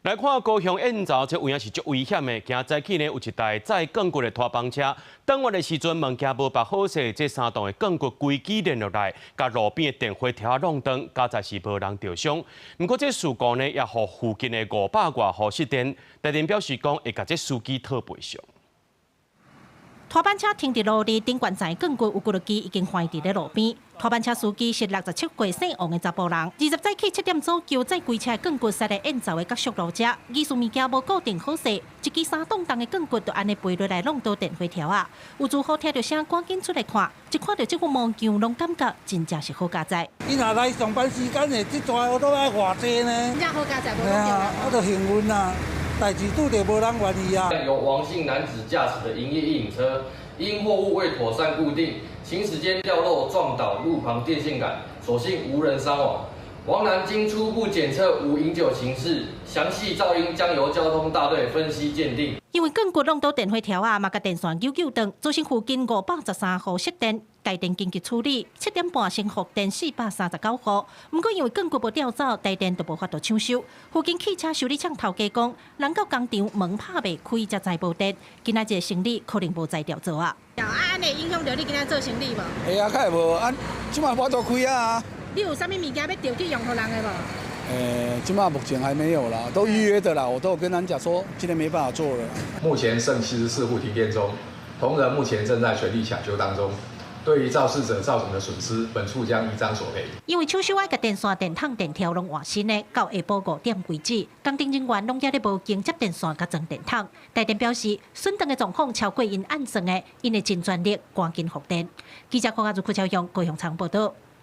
來看高雄燕巢，這有影是足危險的。今早起呢，有一台載鋼骨的拖板車，轉彎的時陣物件無縛好勢，這三棟的鋼骨規支連落來，共路邊的電火柱弄斷，佳哉是無人著傷。毋過這事故呢，也予附近的五百外戶失電。台電表示講，會共這司機討賠償。拖板車停佇路裡，頂懸層鋼骨有幾落支已經橫佇咧路邊。拖板車司機是67歲姓王的查埔人，20早起7點左右，載規車鋼骨駛來燕巢的角宿路遮，技術物件無固定好勢，一支三擋重的鋼骨就按呢飛落來弄到電火柱仔。有住戶聽著聲，趕緊出來看，一看著這副模樣，攏感覺真正是好佳哉。伊若來上班時間的，這逝我都愛偌濟呢。真正好佳哉，無啊，我就幸運啦，代誌拄著無人願意啊。由王姓男子駕駛的營業一引車，因貨物未妥善固定，行駛間掉落撞倒路旁電線桿，所幸無人傷亡。王男經初步檢測無飲酒情事，詳細肇因將由交通大隊分析鑑定。因為鋼骨弄到電火柱仔，嘛共電線扭扭斷，造成附近513戶失電。台電緊急處理，7點半先復電439戶。毋過因為鋼骨無吊走，台電就無法度搶修。附近汽車修理廠頭家講，人到工廠門拍袂開，才知無電。今仔這個生理可能無才調做啊。啊，按呢會影響著你今仔做生理無？會啊，較會無啊，這馬無法度開啊。你有啥物物件欲調去用予人的無？這馬目前還沒有啦，都預約的啦，我都有跟人講說，今天沒辦法做了。目前剩74戶停電中，同仁目前正在全力搶修當中。對於肇事者造成的損失，本處將依章索賠。因為搶修愛共電線、電筒、電條攏換新的，到下晡5點為止，工程人員攏猶咧無間接電線佮裝電筒。台電表示，損斷的狀況超過𪜶按算的，𪜶會盡全力趕緊復電。記者郭阿如、柯超勇高雄場報道。